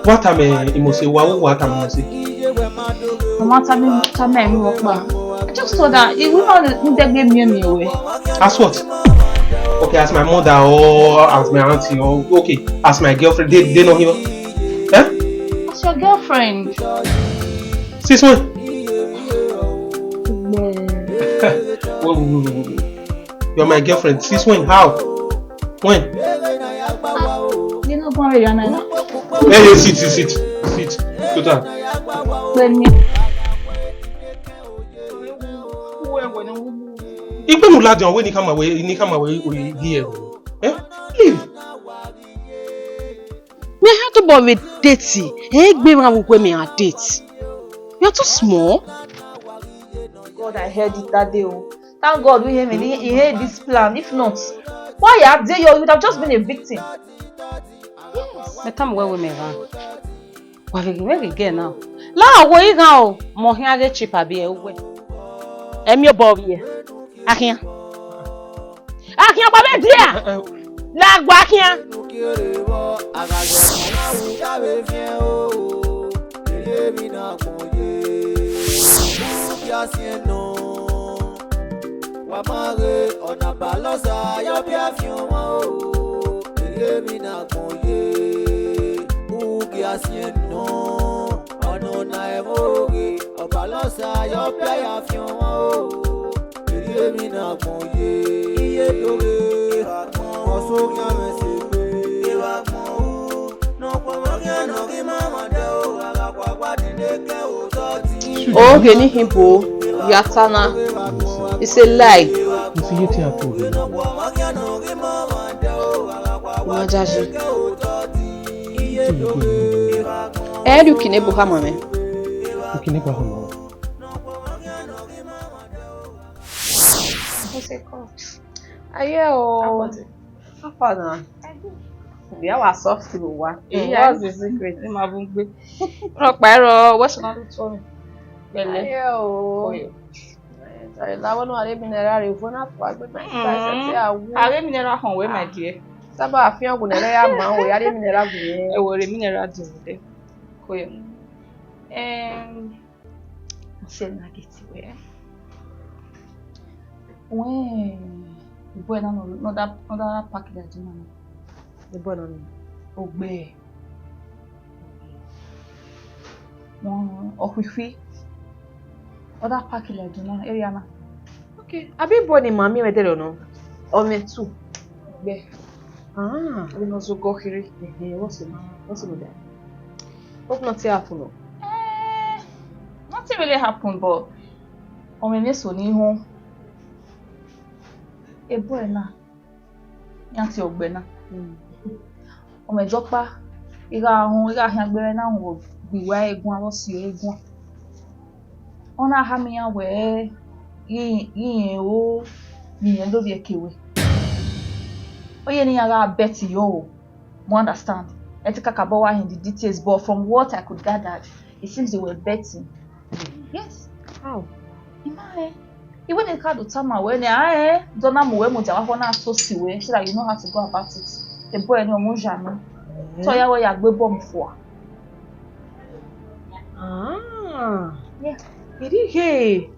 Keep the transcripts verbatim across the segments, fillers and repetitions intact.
Wa tama Imose, wa wo wa tama Imose. Mama tama tama emu ọkpa. I just thought that he will not need to be me me away. As what? Okay, as my mother or as my auntie or, okay, as my girlfriend, they they know him. Eh? As your girlfriend. Since when? Whoa, whoa, whoa, whoa, whoa. You're my girlfriend. Since when? How? When? Ah, you know, go away, Yana. Hey, hey, sit, sit, sit, sit. Sit down. When me. Ikpe mu ladian, we ni kama we, ni kama we, we here. Eh? Leave. Me ha tobọ vbe date, egbe mwa vbe uwẹ me a date. You are too small. God, I heard it that day. Oh. Thank God we hear me. He, he heard this plan. If not, why you are there? You would have just been a victim. Yes. Me tama wẹ wẹ mẹ gha. Wa vbe ghi mwẹ ghe girl na. La wo ighan o, mọ khian ghe cheap abi ẹ uwẹ. Ẹ miẹn obọ vbiẹ. Akhian. Akhian gba vbe dia. La gba akhian. Wa ma ghe ọna Ọbalọsa yọ bia fian ọmwa o, erriọ emwi ne agbọn ye, ugie asiẹn nọ, ọna ọna ẹmwẹ oghe, Ọbalọsa yọ bia ya fian ọmwa o, erriọ emwi ne agbọn ye, iye do ghe, ọsọ khian mwẹ sẹ egbe, evba agbọn o. Oghẹ ne I khin bo, ya ta na, it's a lie. Mo ti ye te a to ghe. Wa jaji. Ẹ, do kine bo khama mwẹ. Do kine bo khama mwẹ. What's it called? Aye o. How was it? How far now? I do. Yeah, wa soft to wa. Mm, yeah. What's the secret? Ima bun gbe. Ro pa ro, what's not to me? Pẹ̀lẹ́. Aye o. Oyo. Eh, sorry, la wonu are mi nẹra re, vo na pa gbe na. Mm. Sa se awu. Are mi nẹra họn we, my dear. Saba afian gun nẹra ya ma we, are mi nẹra gun. E wo re mi nẹra di de. Koyo. Em, Ọse na ghe te wẹ. Wẹ, the boy na nọ, nọ da, nọ da park there, do you know? The boy na nọ. Ogbe. Wẹ, ọkhuikhui. Ọ da park there, do you know, area na. Okay. Abi boy ni ma miẹn mwẹ dẹrẹ nọ? Ọ mwẹ two. Ogbe. Ah. Ọ nọ zẹ ogọ kherhe. Ehe, what's the, what's the matter? Hope nothing happen o. Eh, nothing really happened, but ọ mwẹ emwi eso ne I họn. Ebo ẹre na, iran tie Ogbe na. Mm. Ọ mwẹ jọkpa, I gha họn, I gha khian gbe ẹre na họn gbe iwa ẹre guan, vbe ọ si ẹre guan. Ọ na khama iran wẹẹ, ghi, ghi irẹn ro, ne irẹn do vbiẹ ke wẹ. Ọ ye ne iran gha bet yọ o. You understand? Ẹ te kakabọ wa hin the details, but from what I could gathered, it seems they were betting. Yes. How? Ima ẹ. Iwẹ ne ka do tama wẹ nẹ, a ẹ, dọ na mu wẹ mu dia wa fọ na so si wẹ, so that you know how to go about it. The boy ni ọmọ ja nọ. Eh. So ya wẹ ya gbe bọm fua. Ah. Yeah. Iri he.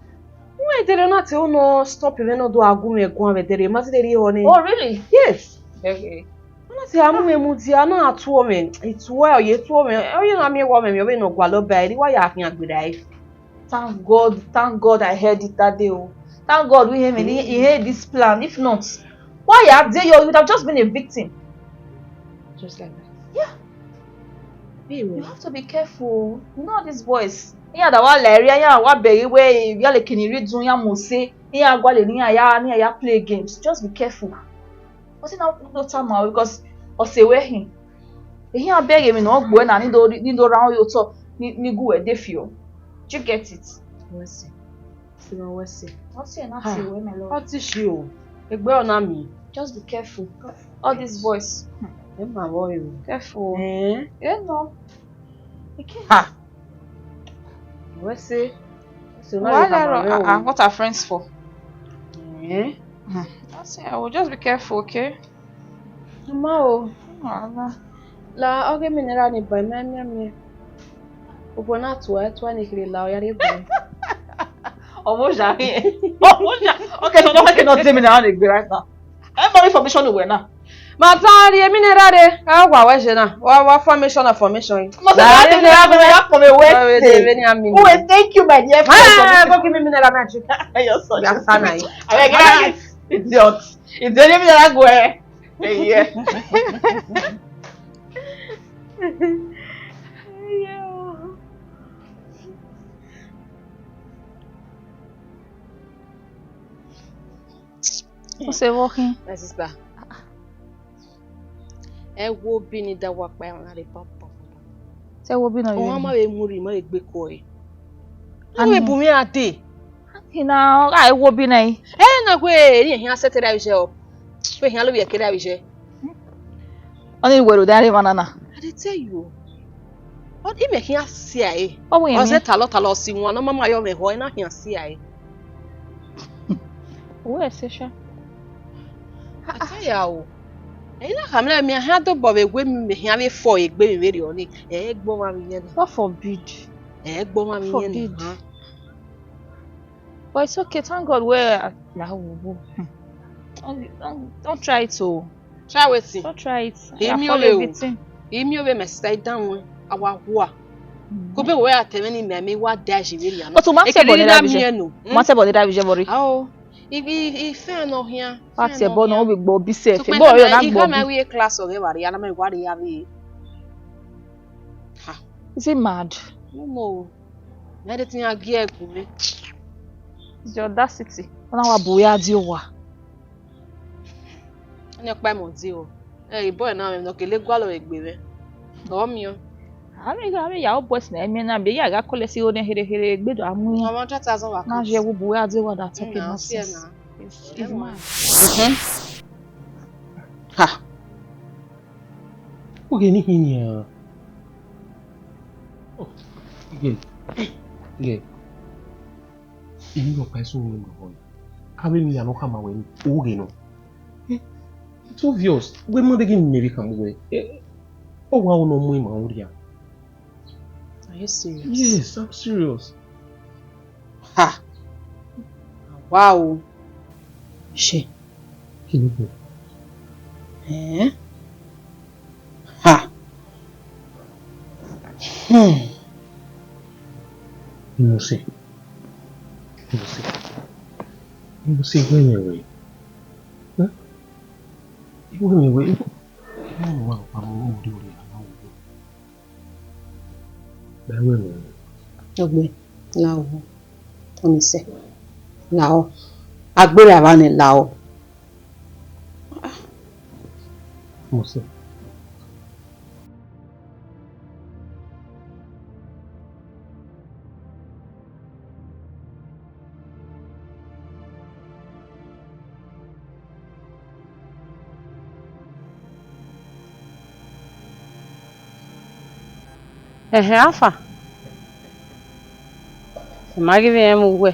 Wẹ dẹrẹ na te u nọ stop mwẹ nọ do a gu mwẹ guan vbe dẹrẹ, ma ti de rhie họn nẹ. Oh, really? Yes. Okay. Ọ na te a mu mwẹ mudia na a tuọ mwẹ, I tuẹ, ọ ye tuọ mwẹ, ọ ye na miẹn wẹ ọ mwẹ mwẹ, ọ vbe nọ gualọ ba ẹre, wa ya khian gberra ẹre. Thank God, thank God I heard it that day o. Thank God we hear me, he, he heard this plan. If not, why you are there? You would have just been a victim. Just like that. Yeah. Be well. You have to be careful. You know these boys. Iran da wa la ẹre, iran wa bẹghe wẹ, ya leke ne I rhie dun, iran mu ose, iran gualọ ne iran ya, ne iran ya play games. Just be careful. But I no tama because ọse wẹ hin. Ehian bẹghe emwi ne ọ gbe uẹ na, ni do, ni do ra ọn ye otọ, ni, ni gu uẹ de fiọ. Do you get it? Wẹ sẹ. Sẹ wẹ sẹ. Ọ sẹ na. Ha. Sẹ wẹ, my love. Ọ ti shi o. Egbe ọ na mi. Just be careful. All these boys. Hmm. Ẹ ma vbọ yo. Careful. Eh? Eh, no. Ha. Wẹ sẹ. Why, ah, what are friends for? Eh? Hmm. I say, I will just be careful, okay? Ma o. Ọmwa gha. La ọghe emwi ne erha ni ba ima mianmian. Obọ na tua, tua ni kherhe la, ọ ya rrie egbe. Ọmọ oya ghi. Ọmọ oya. Okay, so don't make no tell me na na egbe right now. Ẹ mọ information wẹ na. Ma ta rhie emwi ne erha re, a wa wẹ je na. Wa, wa formation na formation. Mo sọ Na ma rhie tell me that, ya from a west Wait, state. Wait, wait, wait. Oh, thank you, my dear friend, for Ah, this. Go give me mineral magic. You're such Ya a sa na sweet. Yi. Abeg, ah, idiot. Is there any mineral go, eh? Eh, yeah. What's a walking? My sister. Ẹ wo bi ni da wa kpa ẹmwẹ na rre pam pam. Te wo bi nọ Ọmwa ma vbe mu rhie ima egbe ko ẹre. Ani. Ọ vbe bu mwẹ a dee. Ani na, ọ gha wo bi nẹ. Ẹ na wẹ eni ehian sẹtin ra vbe iye ọ. Wẹ ehian lo vbe ẹke ra vbe iye. Ọni wẹ ro da rre emwa na na. I dey tell you. Ọ, imẹ khian si a ẹre. Ọ wẹ Ọ zẹ emwi. Talọ talọ si wan, ọ ma ma yọ mwẹ họ, ena khian si a ẹre. Wẹ ẹse sha. Ataya o. Ẹ i na khama mẹ, mẹ a khian dobọ vbe wẹ mẹ khian vbe fọ egbe vbe rriọ ni. Ẹ i gbe ọmwa vbe iyẹn na. God forbid. Ẹ i gbe ọmwa vbe iyẹn na. Forbid. But it's okay, thank God wẹ a, a wo wo. Hmm. Don't, don't, don't try it o. Try wetin? Don't try it. I Imi call ovbe o. Everything. Imi ovbe, my sister, I dan wọn, a wa hua. Mm. Ko be wẹ a tẹ mwẹ ni mẹ, mẹ wa da ji vbe rria nọ. But u ma Ekene tẹbọ ne ni da da vbe iye. Miẹn nọ. U ma tẹbọ ne da vbe iye vbọ rre. Ao. I, I, I fẹn nọ khian. Wa fẹn nọ tẹbọ nọ, khian. Ọ vbe gbọ bi sẹ, So, ẹbọ kpẹdẹ rẹ na, na I gha gbọ ma bi. We class ọghe vbe rria, na mẹ wa rria vbe. Ha. Is he mad? No more. Mẹ de tin ya gie ẹgu mwẹ. It's the audacity. Ọ na wa bu ya di owa. Ọni ọkpa imẹ di o. Ẹ, boy na, mẹ ne ọ kele gualọ egbe mwẹ. Ọ miẹn. Avbe, avbe Yahoo boys na, emiẹn na, mẹ ya gha collect igho nẹ here here, egbe do a mu iran. Ọmọ three thousand wa Na cut. Je wo bu ya di owa, that talking Nah, fear nonsense. Nah. It's, it's mad. Mhm. Ha. Oge ni hin nian. Oh, Ige. Ige. Emwi rhọkpa eso mwẹ nọ vọ? Avbe emwi hia ne ọ khama wẹ ni, oge nọ. Eh, it's obvious. Wẹ ma deghẹ ne imẹ vbe khama wẹ. Eh, ọ wa nọ mu ima urria. Are you serious? Yes, I'm serious. Ha! Wow. Shit. Kí ló dé? Eh? Ha! Hmm. Imose. Imose. Imose, wẹ mẹ wẹ. Huh? Wẹ mẹ wẹ. Wẹ mẹ wẹ. Ọgbẹn, lahọ, ọnii sẹ, lahọ, agbera evba nẹ, lahọ. Mose. Ẹhẹn, alpha? I ma ghi vbe rẹn mu uwẹ.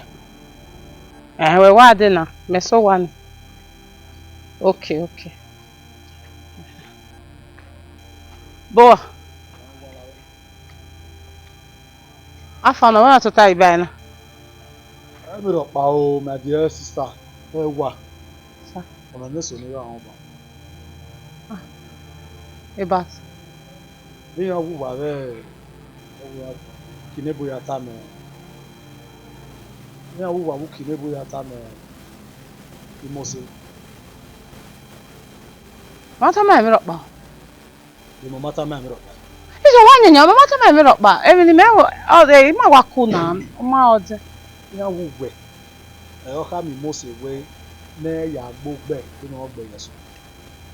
Ẹhẹn, wẹ wa dee na, mẹ sẹ owa nii. Okay, okay. Bowa. Alpha, na wẹ na tota iba na? Ẹ mi rhọkpa o, my dear sister, ẹ wa. Sir. Ọmọ ne eso ne gha rọnmwọ. Ah, Ebat. Iran wu uwa vbe, ọ wẹ kine ebo ya tama, iran wu uwa vbe kine ebo ya tama Imose. Ma tama emwi rhọkpa. Emọ ma tama emwi rhọkpa. Iye wa yanyan, ọ ma tama emwi rhọkpa. Emwi ne imẹ ru, ọ de, ima wa ku na, ọ ma ọ dẹ. Iran wu uwẹ, ẹ, ọ khama Imose wẹ ne ya gbe ogbe, ne ọ gbe ye eso.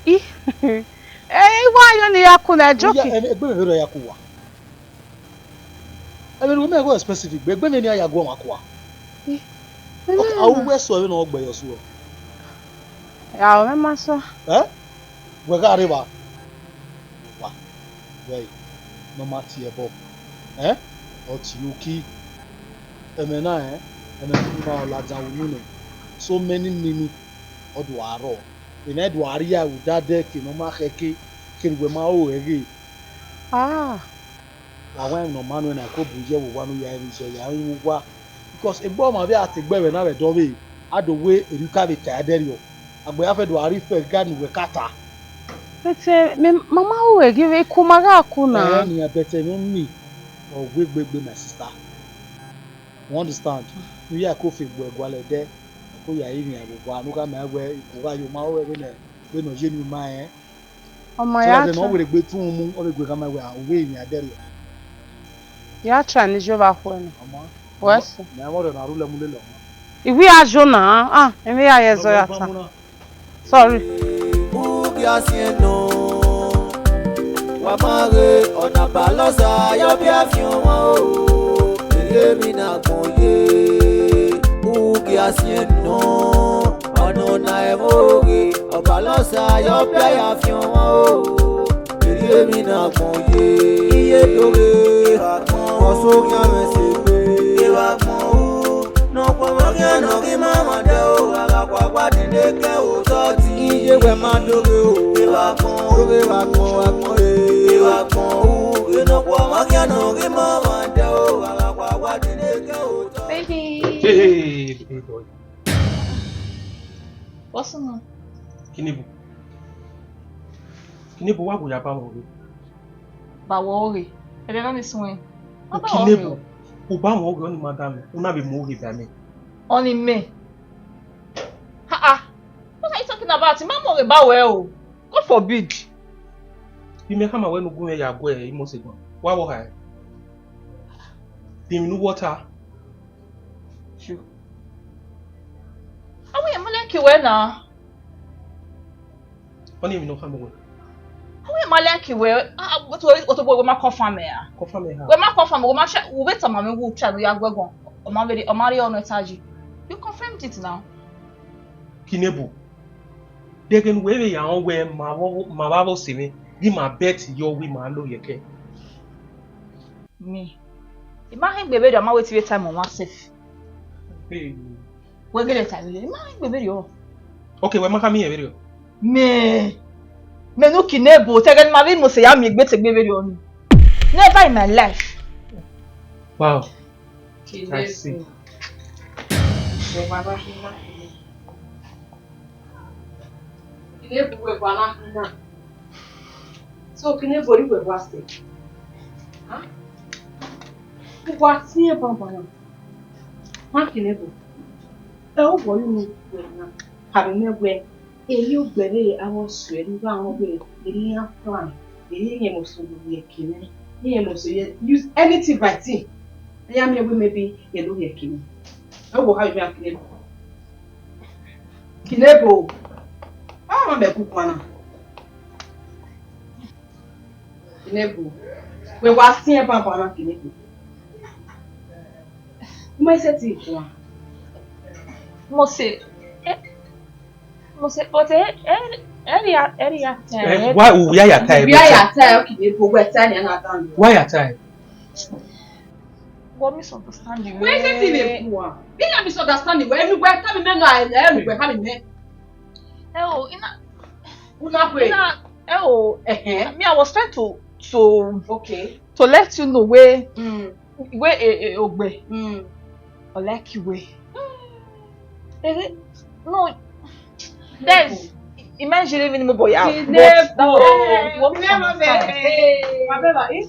I, ẹ, I wa yọ ne I ya ku na, joke. Egbe mwẹ vberriọ ya ku uwa. Ẹmwẹ ne uwẹ mẹ igho specific, but egbe mwẹ ne I ya gu ọmwa kua. I, Okay, a ru wẹ sọ vbene ọ gbe ye ọsuọ. Ya, ọ mwẹ ma sọ. Eh? Wẹ gha rre evba. Wa, wẹ ne ọ ma tie ẹbọ. Eh? Ọ tie uki. Ẹmwẹ na, eh? Ẹmwẹ ne ọ ma ladian unu nẹ. So many meaning. Ọ do a rrọọ, emwa do a rhia vbe odadẹ ke ne ọ ma khẹke, kene uwẹ ma ru ẹre ghe. Ah, wa wa emwi ne ọ ma nuẹn na, ko bu ye vbe owa ne u ya emwi zẹ, ya rinmwian owa. Because egbe ọmwa vbe a te gbe ẹmwẹ na vbe ẹdẹ ọvbehe, a do wẹ erriọ ka vbe ka ẹdẹrriọ. Agbẹya fẹ do a rhie fẹ ga ne uwẹ ka ta. But, eh, mẹ, ma ma ru ẹre ghe, iku ma gha ku na. Ẹhẹn nian, but ẹmwẹ nii, ọ wegbe egbe, my sister. You understand? Ne u ya ko fe gbe gualọ ẹdẹ, ko ya rinmwian vbe owa ne u gha ma wẹ iku gha yo ma ru ẹre vbene, vbene ọ ye ne u ma rẹn. Ọ ma ya try. So that ne ọ wẹ egbe tun mu, ọ vbe gu khama wẹ, ah, u vbe rinmwian ẹdẹrriọ. Ya try ne Jihova khuẹ nẹ. Ọmọ. Wẹ sẹ. Mẹ ọmọ rẹ na ru lẹ mu lele ọmọ. Iwi ya jo na, ah, emwi ya ye zọ ya ta. Sorry. Ugia siẹn nọ, wa ma ghe, ọna Ọbalọsa ya ọbia fian ọmwa o, erriọ emwi ne agbọn ye. Ugia siẹn nọ, ọna ọna ẹmwẹ oghe, Ọbalọsa ya ọbia ya fian ọmwa o, erriọ emwi ne agbọn ye. Iye do ghe, ọsẹ oghian mwẹ sẹ egbe. Evba agbọn o, nọkhuo ọmọ khian ne ọ ghi ma mwẹ dẹ o, a gha khuakhua dinde ke otọ ti. Iye wẹ ma do ghe o, evba agbọn o, do ghe evba agbọn, evba agbọn e. Evba agbọn o, nọkhuo ọmọ khian ne ọ ghi ma mwẹ dẹ o, a gha khuakhua dinde ke otọ ti. Baby. Hey, hey, hey, hey, hey, hey, boy. What's wrong? Kinebo. Kinebo, wa bu ya ba mwẹ oghe. Ba wẹ oghe. Ẹdẹ na ni suẹn. Kinebo, u ba mwẹ oghe, ọni ma dan mẹ, u na vbe mu oghe ba mẹ. Ọni mẹ. Ha ha. What are you talking about? Ma mu oghe ba wẹ o. God forbid. Bi mẹ khama wẹ ne u gu mwẹ ya guẹ Imosegun. Wa vbọ hae? Dinmwi ne u wọta. Sure. Awẹ ma like wẹ na. Ọni emwi ne ọ khama wẹ. Awẹ ma like wẹ. Ah, what, what, what, wẹ ma confirm ẹ a? Confirm ẹ ha? Wẹ ma confirm, wẹ ma check, u vbe tama mwẹ wẹ u try ne u ya guẹ guan. Ọ ma vbe, ọ ma rhie ọnrẹn taji. You confirmed it now. Kinebo. Dẹghẹ ne uwẹ vbe ya rẹn wẹ ma vbe, ma vbe avbe ọse mwẹ, ghi ma bet yọ wẹ ma lo yẹ kẹ. Me. I ma khin gbe vberriọ, I ma wẹ te I vbe time ọmwa sef. Hey. Wẹ gele time, I ma khin gbe vberriọ. Okay, wẹ ma khama irẹn vberriọ. Me. Mẹ ne Kinebo, te ẹghẹ ne ma vbe Imose ya miẹn egbe te egbe vberriọ ni. Never in my life. Wow. I see. Kinebo, wẹ wa na khin na. So, Kinebo, rhie wẹ wa sẹ. Huh? Wa tie banbanna. Huh, Kinebo? Ẹ, u wọ yu ni wẹ na. Khaemẹ wẹ, emwi ugbẹn vbe avbe ọse ne u gha rẹn wẹ, emwi iran plan, emwi iran must do ye kene, iran must ye use anything by thing. Iran miẹn wẹ maybe, e do ye kene. Ẹ, u wọ khaemẹ, Kinebo. Kinebo. Ah, ma mẹ ku khuan na. Kinebo. Wẹ wa siẹn banbanna, Kinebo. U ma sẹtin khuan. Imose, eh, Imose, but, eh, eh, eh, ya, eh, ya ta, eh, eh, why u ya ya ta, eh, u ya ya ta, eh, Kinebo, wẹ ta ni a na dan. Why ya ta, eh? Wọ misunderstanding. Wẹ sẹtin vbe khuan. Bi na misunderstanding, wẹ, emwi wẹ khama mẹ na, eh, emwi wẹ khama mẹ. Eh, oh, ina, una kwe. Ina, eh, oh, eh, eh. Me, I was trying to, to, okay, to let you know where, mm, where, eh, eh, Ogbe. Mm. I like you way. Eh, no, there's, imagine even more boy out. But that was, you want to understand. Hey, my brother, eh?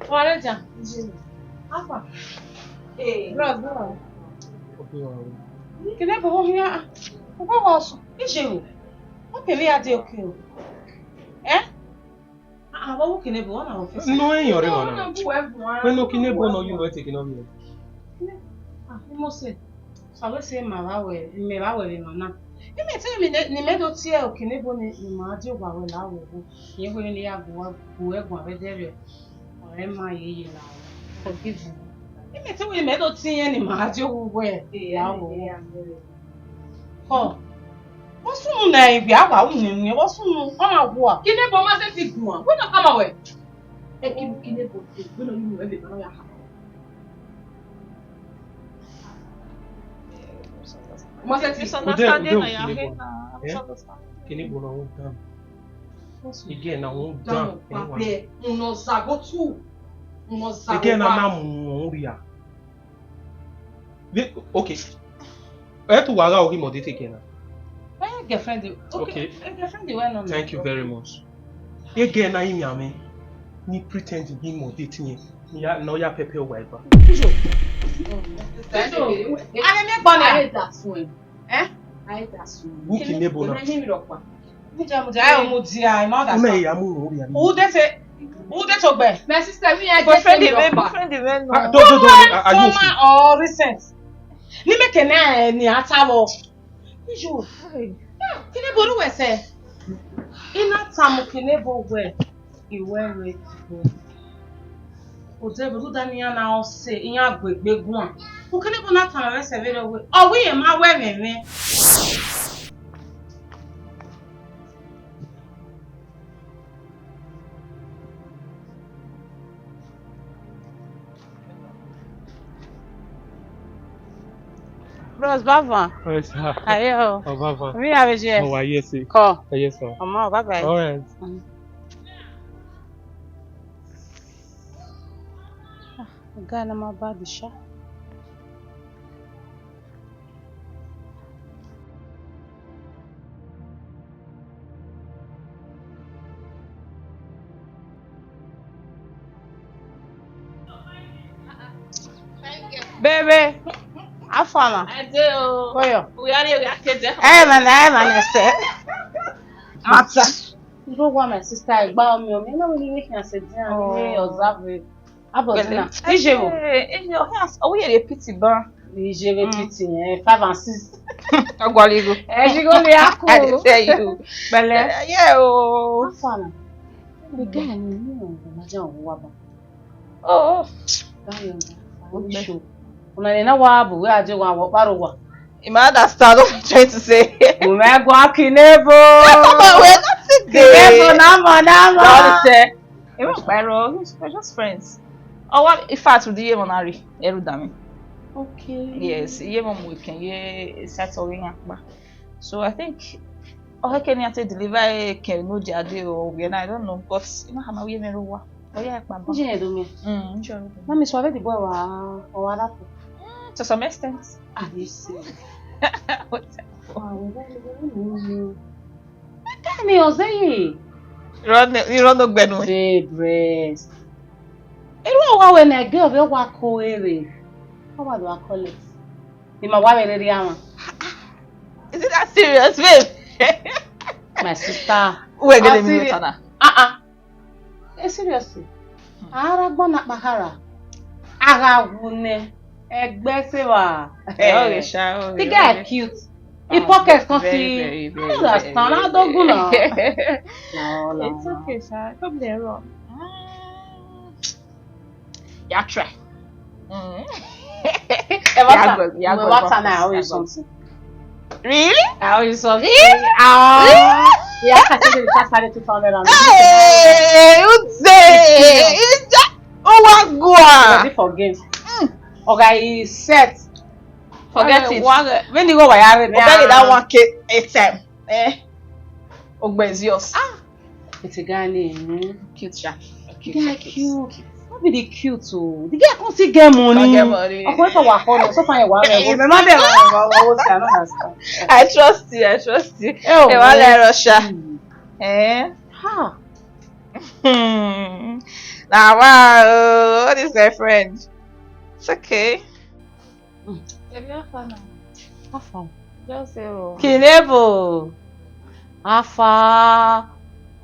Waleja. Apa. Hey. Bro, bro. Kinebo, wo hia. Wo wa so. Ije o. O kele ya de oke o. Eh? Ah, ah, wa wo Kinebo, wa na office. No, eh, yọrẹ wa na. Wẹ no Kinebo nọ, you no take no me. Ah, Imose. Sa wẹ sẹ ma vba wẹ, mẹ vba wẹ vbe emwa na. Imẹ te wẹ ne, ne imẹ do tie Kinebo ne, ne ima die owa wẹ la wẹ vbo. Rẹn wẹ ne ya gu, gu ẹguan vbe ẹdẹrriọ. Ọre ma ye ye la. Forgive me. Imẹ te wẹ ne imẹ do tie irẹn ne ima die owa wẹ la wẹ vbo. Ọ. Vbọ sunu ne ivbi a wa ru ne, vbọ sunu, ọ na wa. Kinebo ma sẹtin guan. Wẹ na khama wẹ. Ẹ, Kinebo, wẹ nọ yu wẹ vbe ma ya khama wẹ. Ma sẹtin. Misunderstanding na ya he na. Eh? Kene bo na wọn dan. Ege na wọn dan. Unu zago tu. Unu zago. Ege na na mu wọn ria. Okay. Ẹ tu wa gha oghi mọ de take na. Eh, girlfriend. Okay. Okay. Eh, girlfriend, why not? Thank you very much. Ege na imian mwẹ ni pretend ghi mọ de tiẹn. Ni ya, na ya pẹpẹ wa eva. Ave mi gbọ na. Aye da sun. Eh? Aye da sun. Who can never know? Mudia, mudia, mudia, ẹ mudia, ẹ mudia. Ude te, ude to gbe. My sister, mi ya boyfriend me, boyfriend me no. Ah, don't, don't, don't, are you okay? Former or recent? Ni me kene ni ata wo. Ijo. Kene bo ru wẹ sẹ. Ina tamu kene bo wẹ. Iwẹ re. Odẹ vbe rhunmwuda ne iran na ọse, iran gu egbe guan. Ukene bo na tama mwẹ sẹ vberriọ wẹ, ọ wẹ irẹn ma wẹ ẹmwẹ mwẹ. Bros, bye bye. Yes, sir. Ayo. Oh, bye bye. Mi ave je. Oh, yes, sir. Call. Oh, yes, sir. Ọmọ, bye bye. All right. Mm. Ah, guy na ma bad sha. Baby, how far na? I dey o. Koyo. We are here, we are here. Eh, man, eh, man, I say. Mata. You don't want my sister, I bow me, me. No, we need to say, oh, observe it. Abọdina. Ije wo? Eh, eh, oh, yes. Oh, we are pity ba. Ije we pity, eh, five and six. Agwaligo. Eh, she go be aku. I dey tell you. Bele. Eh, yeah, oh. Afana. The guy ni ni o ma ja o wa ba. Oh, oh. That young guy. Show. Una ni na wa bu we aje wa wo kparo wa. You might understand what I'm trying to say. Mo ma gwa kinebo. We're not today. Kinebo na mo na mo. Sorry, sir. Emwi ọkpa ẹrọ, we're just friends. Ọ wa, in fact, rhunmwuda iye mwẹ na rri, ẹ rre udan mwẹ. Okay. Yes, iye mwẹ mu ekẹn ye sat ọghe iran kpa. So I think, ọ khẹke ne iran te deliver ekẹn ne odia de or where na, I don't know, but I ma khama wẹ iye mwẹ rre owa. Ọ ya ẹkpa ba. Nje do me. Mm, nje do me. Mami, so already boy wa, ọ wa that. Mm, to some extent. Ah, you see. What? Wow, we don't know. Kani ọzọ yi. Irọ ne, irọ ne ogbẹnu. Say breast. Irọ wa wẹ ne girl vbe wa ko ere. Ọ wa do a collect. Ni ma wa vbe rere ama. Is it that serious, babe? My sister. Uwe gele mi serious. Lọta na. Ah, ah. Eh, seriously. A ra gbọ na kpahara. A gha wu nẹ. Ẹgbẹ se wa. Eh, oh, yeah, sha, oh, the guy cute. His pocket come see. Very, very, I don't understand. I don't go now. No, no, it's okay, sha. Come there, Ron. Mm. Ya try. Mm. Ẹ wá ta, ẹ wá ta na, I owe you something. Really? I owe you something. Really? Ah. Really? Yeah, I said it, that's why two hundred and. Hey, Uze! Uze! Uwa gua! Ready for game. Mm. Okay, he set. Forget it. When you go, why are you? Forget that one K a time. Eh? Ogbezios. Ah. It's a guy name. Cute, sha. Cute, guy cute. Cute. Not be the cute, oh. The guy can't see get money. Can't get money. Of course, I work on. So far, I work. Eh, remember them? I trust you. I trust you. Oh, hey, wale Russia. Eh? Ha. Hmm. Now, wow. What is my friend? It's okay. Baby, how far now? How far? Just say, oh. Kinebo. How far?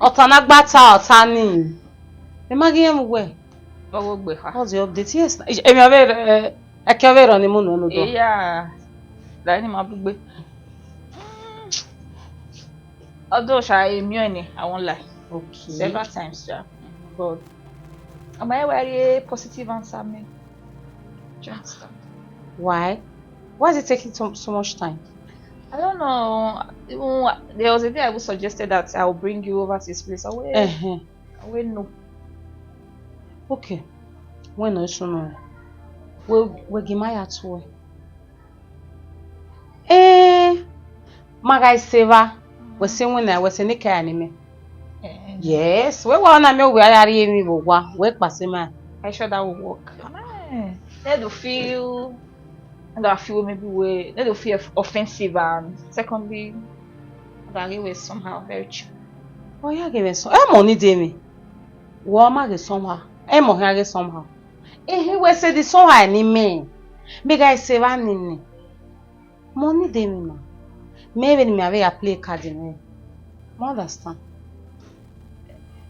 Ọta na gba ta ọta ni. Ẹ ma ghi ẹn mu wẹ. Ọwọ gbe ha. What's the update? Yes. Emi ave, eh, ẹkẹ ave rọ ni mu nu ẹnu dọ. Yeah. Da ni ma bugbe. Although sha, I miẹn ni, I won't lie. Okay. Several times, sha. But am I very positive answer me? Do you understand? Why? Why is it taking so, so much time? I don't know. Even there was a day I even suggested that I will bring you over to his place. I will, uh-huh. I will know. Okay. When no soon. We we give my heart to. Eh, ma gha se evba. Wẹ sẹ winna, wẹ sẹ ne I ka ya ne imẹ. Eh, yes, wẹ wa na miẹn ovbi a ya rhie emwi vbe owa, wẹ kpasẹ ima. Are you sure that will work? Eh, they do feel, they do feel maybe we, they do feel offensive, and secondly, that give way somehow very cheap. Ọ ya ghe mwẹ sọ, ẹ mọ ni de mwẹ. Wọ ma ghe somehow, ẹ mọ hia ghe somehow. Ehe wẹ sẹ the somehow ni mẹ. Mẹ gha sẹ evba ni nẹ. Mọ ni de mwẹ na. Mẹ vbene mẹ a vbe ya play card nẹ. Mẹ understand.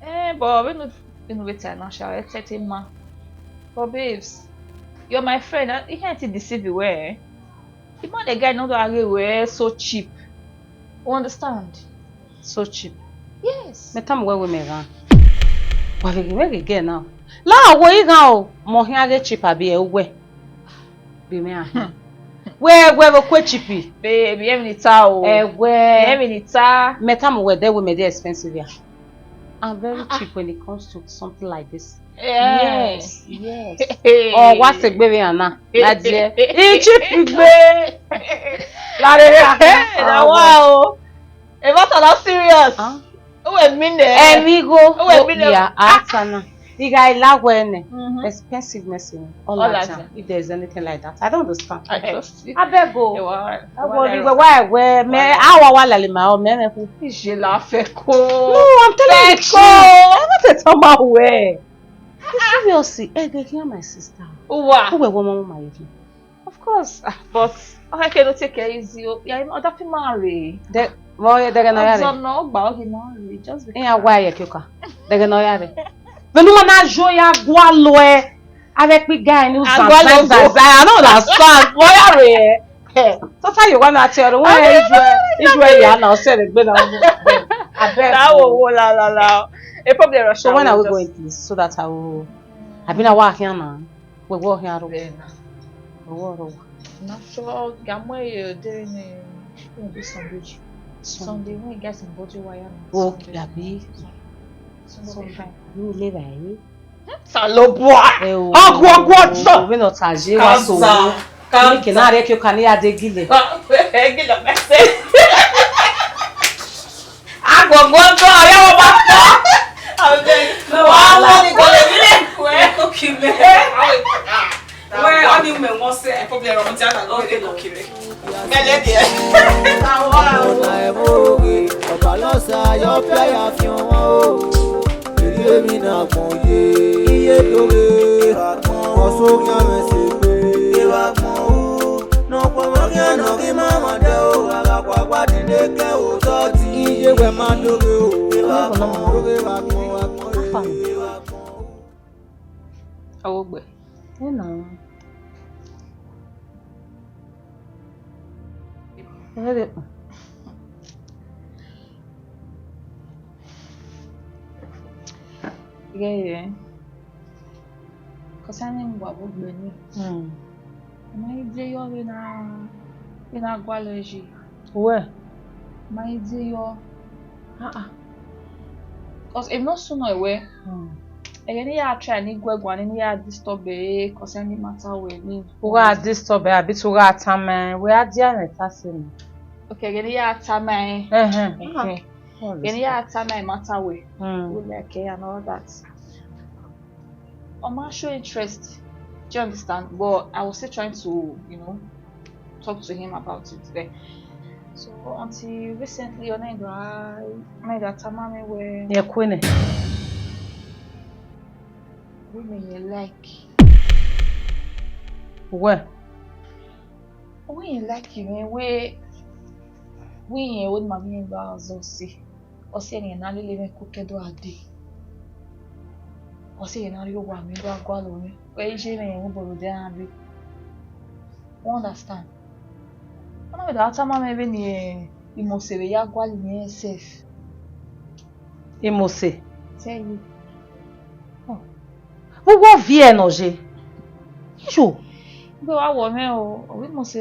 Eh, but vbene unu vbe ta na sha, ẹ tete ma. But babes, you're my friend. I can't deceive you, eh? The man, the guy, not that way, so cheap. You understand? So cheap. Yes. Mẹ tama wẹ wẹ mẹ ghan. Wa vbe ghe mẹ ghe girl na. La wo ighan o, mọ hia ghe cheap abi ẹ wẹ. Bi mẹ ahin. Wẹ wẹ vbe kue cheap. Babe, emwi ni ta o. Ẹ wẹ. Emwi ni ta. Mẹ tama wẹ de wẹ mẹ de expensive ya. I'm very cheap when it comes to something like this. Yeah. Yes, yes. Ọ wa sẹ egbe vbe iran na. Na diẹ. I cheap gbe. La rere. Hey, na wa o. Emọta na serious. Ah. Uwẹ mi nẹ. Ẹmwẹ igho. Uwẹ mi nẹ. Ya, a ta na. Igha ila wẹ nẹ. Mhm. Expensiveness in all. All that. If there is anything like that, I don't understand. I trust you. Abeg o. Ẹ wa, ẹ wa, ẹ wa, ẹ wa, ẹ wa, ẹ wa, mẹ, a wa wa lale ma o, mẹ, mẹ ku. Ìṣe la fẹ́ kó. No, I'm telling the truth. Fẹ́ kó. Ẹ má tẹ tọ́ ma wẹ̀. Seriously, ẹ gẹ kí my sister. Uwa. Uwẹ wọ mọ ma yẹ kí. Of course, ah, but okay, okay, no take it easy. Oh, yeah, other people marry. De, well, yeah, they're gonna marry. Ọzọ nọ, ọgba oge marry, just because. Iran wa ye kioka. They're gonna marry. Venu ma na jo ya gua lo e. Ave kpi guy ni usan. Agua lo zan, zan, zan. I don't understand. Wọ ya re e. Tota yo wa na te ro. Wẹ ijue, ijue ya na, o se re gbe na. Abeg. That wo, wo, la, la, la. A problem. So when are we going, please? So that I will. I been a walk here now. Wẹ wọ khian rrọọ. Bẹẹna. Wẹ wọ rrọọ. Na sure ga mu ẹre de ne, you know, this Sunday. Sunday. Sunday when he gets him body wire na. Okay, Sunday. Abi. Sunday fine. You live aye. Salobua. Eh, oh, ọgwọgwọ jọ. We not aje wa so. Cancer. Ni ke na re ke ka ni ya de gile. Gile mẹsẹ. Agbọgbọ ọjọ ọrẹ wọn bá fọ. Wa mọ ni kò lè rí lè kú ẹ. Kò kì í mẹ. Wẹ, ọ ni mẹ wọn sẹ. Ẹ kò bí ẹrọ ọmọ tí a nà lórí lè kò kì í mẹ. Mẹlẹ diẹ. Ọba lọ́sà yọ fẹ́ yà fi hàn wọ́n o. Èyí èmi náà kàn yé. Iye lóore. Ọ̀sùn kí a mẹ̀ sí pé. Ìwà pọ̀ o. Nọkpọmọ kí a nọ kí má má dẹ o. Àgàpàpà dìde kẹ́ o tọ́ ti. Iye wẹ̀ má lóore o. Ìwà pọ̀ o. Ìwà pọ̀ o. Ìwà pọ̀ o. Awogbe. Ena. Ere. Gẹgẹ. Kọsa ne wa vbe gbe ni. Hmm. Ma i de yọ vbe na, vbe na gualọ ẹre. Uwẹ? Ma i de yọ. Ah, ah. 'Cause emwi ne ọ sunu ẹre wẹ, hmm, ẹghẹ ne I ya try ne I gu ẹre guan, ne I ya disturb ẹre concerning matter wẹ ni. U gha disturb ẹre, abi te u gha tama ẹre, wẹ a dia mwẹ ta sẹ nẹ. Okay, ẹghẹ ne I ya tama ẹre. Ẹhẹn, ẹhẹn. Ẹghẹ ne I ya tama ẹre matter wẹ. Hmm. U like ẹre and all that. Ọ ma show interest, do you understand? But I was still trying to, you know, talk to him about it there. So until recently, ọ na da, ọ na da tama mwẹ wẹ, ye kue nẹ. Women ye like. Wẹ? Women ye like mwẹ wẹ, women ye wẹ ma mwẹ gba zọ si. Ọ sẹ ne I na lele mwẹ ku ke do a dee. Ọ sẹ ne I na rhie owa mwẹ do a gualọ mwẹ. Wẹ iye mwẹ rẹn obọ rhode a rre. You understand? Ọ na vbe da tama mwẹ vbene Imose vbe ya gualọ mwẹ sef. Imose? Tell you. Oh. Vbe uwu ọ viẹ ne ọ ye? Iyo. Gbe wa wọ mwẹ o, ọ vbe Imose,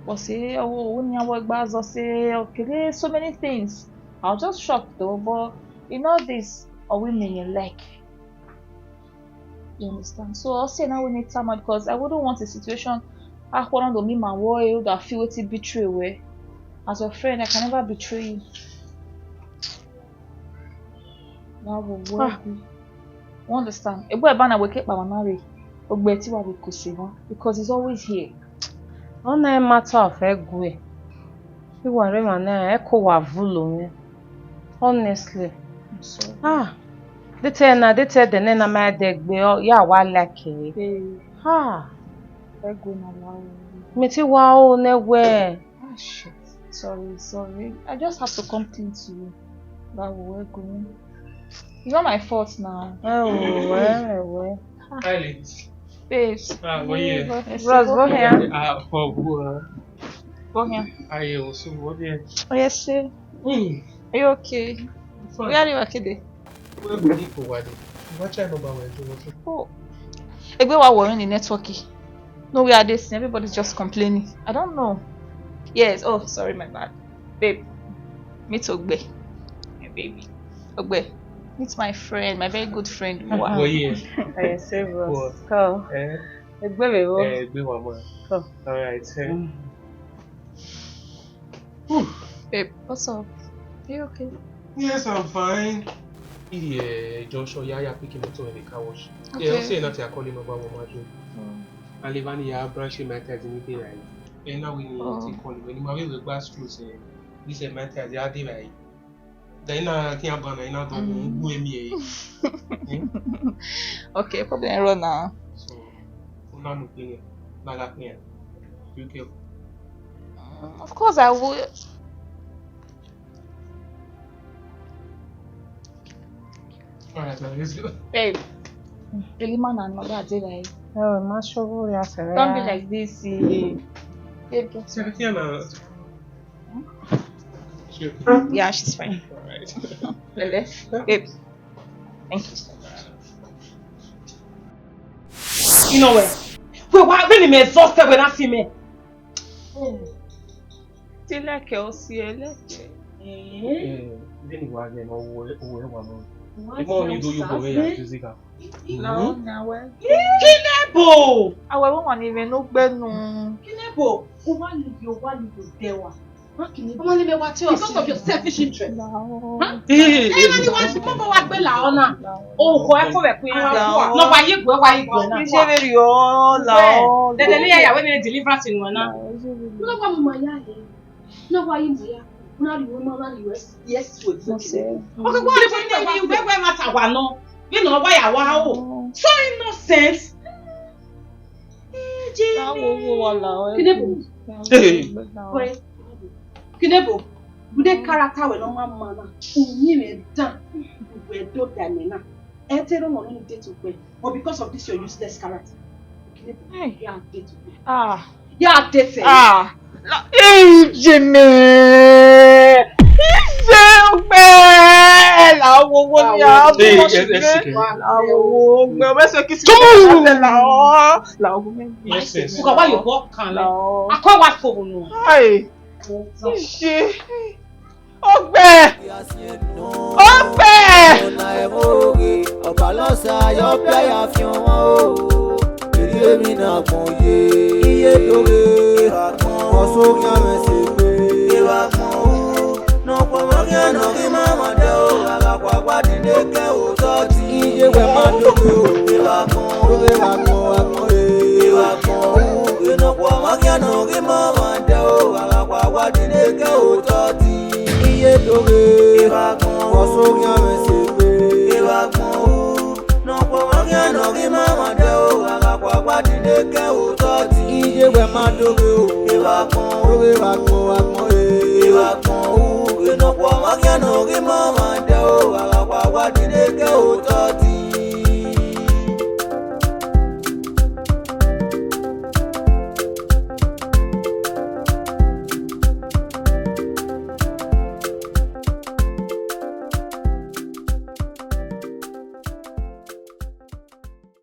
ọ sẹ, ọ vbe nian wẹ gba zọ sẹ, ọ kere so many things. I was just shocked though, but in all this, ọ women ye like. You understand? So ọ sẹ na wẹ ne I tama, because I wouldn't want a situation, akhuẹ na do miẹn ima vbe ẹre, u da feel wetin betray wẹ. As your friend, I can never betray you. Wa wo, wo Ah. ẹgu. You understand? Egbe eba na wẹ ke kpao na rre, ogbe te wa vbe kose mwa, because he's always here. Ọna i matter of ẹgu. Iwa rre emwa na, ẹko wa vulo mwẹ. Honestly. I'm sorry. Ah, de te na, de te de ne na ma de gbe, ọ, ya wa like it. Babe. Ah. Ẹgu na wa o. Mi ti wa o ne wẹ. Ah, shit. Sorry, sorry. I just have to come clean to you. Wa wo ẹgu. It's not my fault now. Ẹ wo, ẹ wo. Hi, ladies. Babes. Ah, go here. Bros, go here. Ah, for who, uh, Go here. Ah, yeah, what's up? What there? Oh, yes, sir. Hmm. Are you okay? Fine. Where are you, Akede? Where we live for one day? What kind of power do you want? Oh. Egbe wa worrying the network. No, we are this. Everybody's just complaining. I don't know. Yes. Oh, sorry, my bad. Babe, meet Ogbe. My baby. Ogbe, meet my friend, my very good friend. Wow. Well, yeah. Ẹ sẹ, bros. What? Kọ. Eh? Egbe vbe vbo? Eh, egbe wa ma. Kọ. All right. Eh. Mm. Whew. Babe, what's up? Are you okay? Yes, I'm fine. Yeah, Joshua, yeah, yeah, picking up to the car wash. Yeah, Okay. I'll say nothing. I call him about what I do. Oh. And Levani, yeah, branch in my cousin, right? And now we need Oh. to call him. When my way we pass through, say, this is my cousin, I did right. Then I can't ban, I not Mm. do me. Eh? Okay, problem run now. So, una no clean, na ga clean. You care? Mm, of course I will. All right, now let's go. Babe, Elima na another day, right? Oh, my sugar, yeah, sir. Don't be like this, eh. Babe, get So, yeah, now. She okay? Yeah, she's fine. All right. Lele, babe, thank you so much. You know what? Wait, why when him exhausted when I see me? Ti lẹkẹ, o si ẹlẹkẹ. Eh? Eh, vbene wa ghe ne ọ wu, ọ wu ẹwa nọ. Why Imo ni so do you go where you sad? Are using am. No, no, well. Kinebo! Awe, wo wani vbe no gbe nu. Kinebo, o wa live, o wa live, o de wa. Huh? Kinebo. Ọmọ ni mẹ wa tell us. Because of your selfish interest. No. Huh? Eh, eh, eh, eh, eh, eh, eh, wa gbe la ọna. O ho ẹko vbe kun ya. No. No, wa ye gbe, wa ye gbe na. Ije vbe rri ọ, la ọ. Dede ne ya ya we ne deliverance ni wa na. No, wa mu ma ya he. Na wa yi ma ya, na ri wẹ ma, na ri wẹ, yes, wẹ. Okay, what do you mean? Wẹ, wẹ ma ta wa nọ. Vbene ọ wa ya wa o. So innocent. Ije. Kinebo. Hey. Wẹ, Kinebo. Bude karata wẹ nọ ma ma na. Uyi mẹ dan. Wẹ do da mẹ na. Ẹ te rọ wọn ne date okpẹ, but because of this your useless character, Hey. Ya date okpẹ. Ah. Ya date. Ah. La, hey, Jimmy. Ife ogbe. La wo wo ni a. Hey, yes, yes, yes. La wo wo ogbe. Wẹ so kiss me. Come on. La o. La wo me. Yes, yes. Uka wa yo bo kan la. La o. Akọ wa fo no. Hey. Ife. Ogbe! Ogbe! Ọna ẹvbo ghe, ọbalọsa yọ pia ya fiọn wọn o. Erriọ emwi ne agbọn ye, iye do ghe, ọsẹ ohian mwẹ sẹ egbe. Evba agbọn ru, ne ọ kpọnmwẹ khian ne ọ ghi ma mwẹ dẹ o, a gha khuakhua dinde ke otọ ti. Iye wẹ ma do ghe o, evba agbọn ru, evba agbọn, agbọn re. Evba agbọn ru, ne ọ kpọnmwẹ khian ne ọ ghi ma mwẹ dẹ o, a gha khuakhua dinde ke otọ ti. Iye do ghe, evba agbọn ru, ọsẹ ohian mwẹ sẹ egbe. Evba agbọn ru, ne ọ kpọnmwẹ khian ne ọ ghi ma mwẹ dẹ o, a gha khuakhua dinde ke otọ ti. Iye wẹ ma do ghe o, evba agbọn ru, evba agbọn, agbọn re. Evba agbọn ru, ne ọ kpọnmwẹ khian ne ọ ghi ma mwẹ dẹ